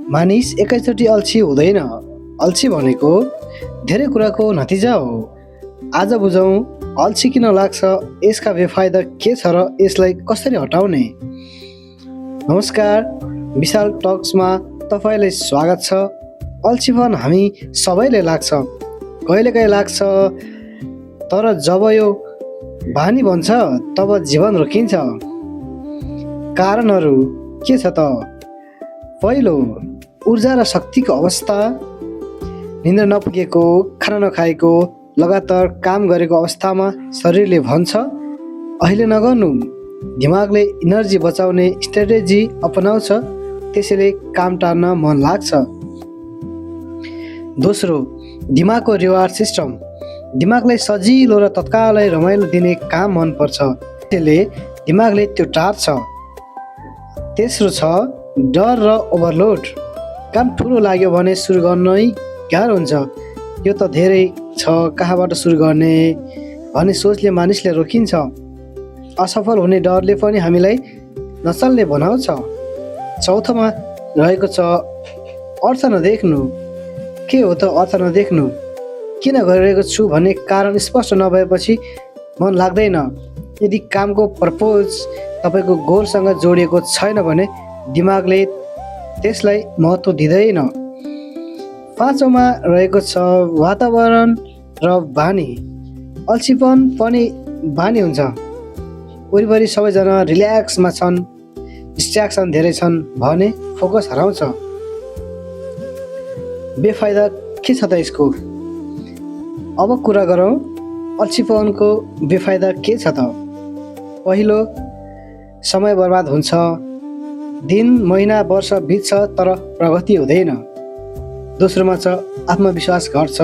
मानिस एकैचोटि अल्छी हुँदैन। अल्छी भनेको धेरै कुराको नतिजा हो। आज बुझौँ अल्छी किन लाग्छ, यसका बेफाइदा के छ र यसलाई कसरी हटाउने। नमस्कार, विशाल टक्समा तपाईँलाई स्वागत छ। अल्छीपन हामी सबैले लाग्छ, कहिलेकाहीँ लाग्छ, तर जब यो बानी बन्छ तब जीवन रोकिन्छ। कारणहरू के छ त? पहिलो, ऊर्जा र शक्तिको अवस्था। निद्रा नपुगेको, खाना नखाएको, लगातार काम गरेको अवस्थामा शरीरले भन्छ अहिले नगर्नु। दिमागले इनर्जी बचाउने स्ट्राटेजी अपनाउँछ, त्यसैले काम टार्न मन लाग्छ। दोस्रो, दिमागको रिवार्ड सिस्टम। दिमागलाई सजिलो र तत्कालै रमाइलो दिने काम मनपर्छ, त्यसैले दिमागले त्यो टार्छ। तेस्रो छ डर र ओभरलोड। काम ठुलो लाग्यो भने सुरु गर्नै गाह्रो हुन्छ। यो त धेरै छ, कहाँबाट सुरु गर्ने भन्ने सोचले मानिसले रोकिन्छ। असफल हुने डरले पनि हामीलाई नचल्ने बनाउँछ। चौथोमा रहेको छ अर्थ नदेख्नु। के हो त अर्थ नदेख्नु? किन गरिरहेको छु भन्ने कारण स्पष्ट नभएपछि मन लाग्दैन। यदि कामको पर्पोज तपाईँको गोलसँग जोडिएको छैन भने दिमागले त्यसलाई महत्त्व दिँदैन। पाँचौँमा रहेको छ वातावरण र बानी। अल्छीपन पनि बानी हुन्छ। वरिपरि सबैजना रिल्याक्समा छन्, डिस्ट्र्याक्सन धेरै छन् भने फोकस हराउँछ। बेफाइदा के छ त यसको? अब कुरा गरौँ अल्छीपनको बेफाइदा के छ त? पहिलो, समय बर्बाद हुन्छ। दिन, महिना, वर्ष बित्छ तर प्रगति हुँदैन। दोस्रोमा छ आत्मविश्वास घट्छ।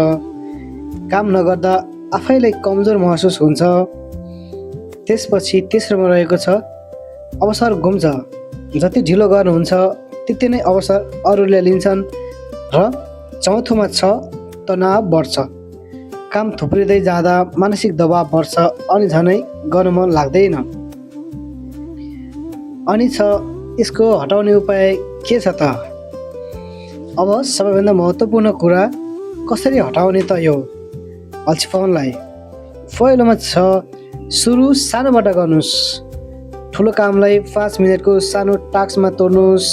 काम नगर्दा आफैलाई कमजोर महसुस हुन्छ। त्यसपछि तेस्रोमा रहेको छ अवसर गुम्छ। जति ढिलो गर्नुहुन्छ त्यति नै अवसर अरूले लिन्छन्। र चौथोमा छ तनाव बढ्छ। काम थुप्रिँदै जाँदा मानसिक दबाव बढ्छ अनि झनै गर्न मन लाग्दैन। अनि छ यसको हटाउने उपाय के छ त? अब सबैभन्दा महत्त्वपूर्ण कुरा, कसरी हटाउने त यो अल्छीपनलाई? पहिलोमा छ सुरु सानोबाट गर्नुहोस्। ठुलो कामलाई 5 मिनटको सानो टास्कमा तोड्नुहोस्।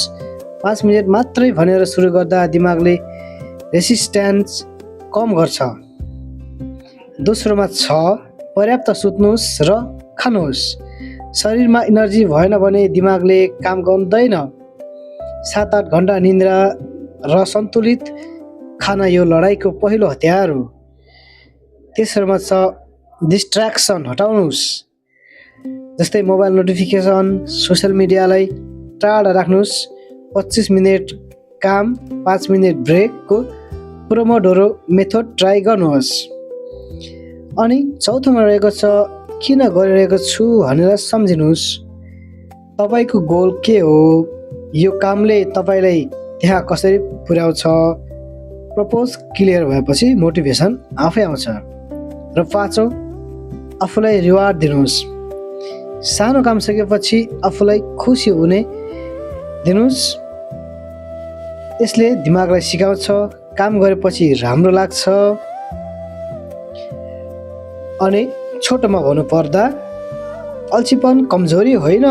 5 मिनट मात्रै भनेर सुरु गर्दा दिमागले रेसिस्टेन्स कम गर्छ। दोस्रोमा छ पर्याप्त सुत्नुहोस् र खानुहोस्। शरीरमा इनर्जी भएन भने दिमागले काम गर्दैन। 7-8 घन्टा निद्रा र सन्तुलित खाना यो लडाइँको पहिलो हतियार हो। तेस्रोमा छ डिस्ट्र्याक्सन हटाउनुहोस्। जस्तै मोबाइल नोटिफिकेसन, सोसियल मिडियालाई टाढा राख्नुहोस्। 25 मिनट काम, 5 मिनट ब्रेकको पोमोडोरो मेथड ट्राई गर्नुहोस्। अनि चौथोमा रहेको छ किन गरिरहेको छु भनेर सम्झिनुहोस्। तपाईँको गोल के हो? यो कामले तपाईँलाई त्यहाँ कसरी पुर्याउँछ? प्रपोज क्लियर भएपछि मोटिभेसन आफै आउँछ। र पाँचौँ, आफूलाई रिवार्ड दिनुहोस्। सानो काम सकेपछि आफूलाई खुसी हुने दिनुहोस्। यसले दिमागलाई सिकाउँछ काम गरेपछि राम्रो लाग्छ। अनि छोटोमा भन्नुपर्दा अल्छीपन कमजोरी होइन,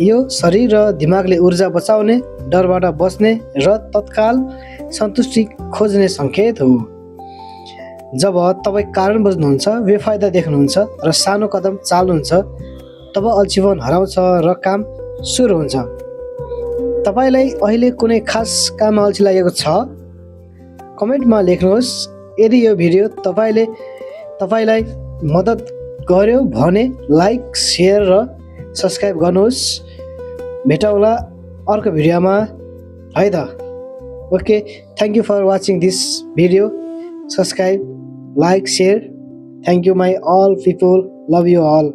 यो शरीर र दिमागले ऊर्जा बचाउने, डरबाट बच्ने र तत्काल सन्तुष्टि खोज्ने सङ्केत हो। जब तपाईँ कारण बुझ्नुहुन्छ, बेफाइदा देख्नुहुन्छ र सानो कदम चाल्नुहुन्छ, तब अल्छीपन हराउँछ र काम सुरु हुन्छ। तपाईँलाई अहिले कुनै खास काममा अल्छी लागेको छ? कमेन्टमा लेख्नुहोस्। यदि यो भिडियो तपाईँलाई मद्दत गर्यो भने लाइक, सेयर र सब्सक्राइब गर्नुहोस्। भेटौँला अर्को भिडियोमा है त। Okay, thank you for watching this video. Subscribe, like, share. Thank you my all people. Love you all.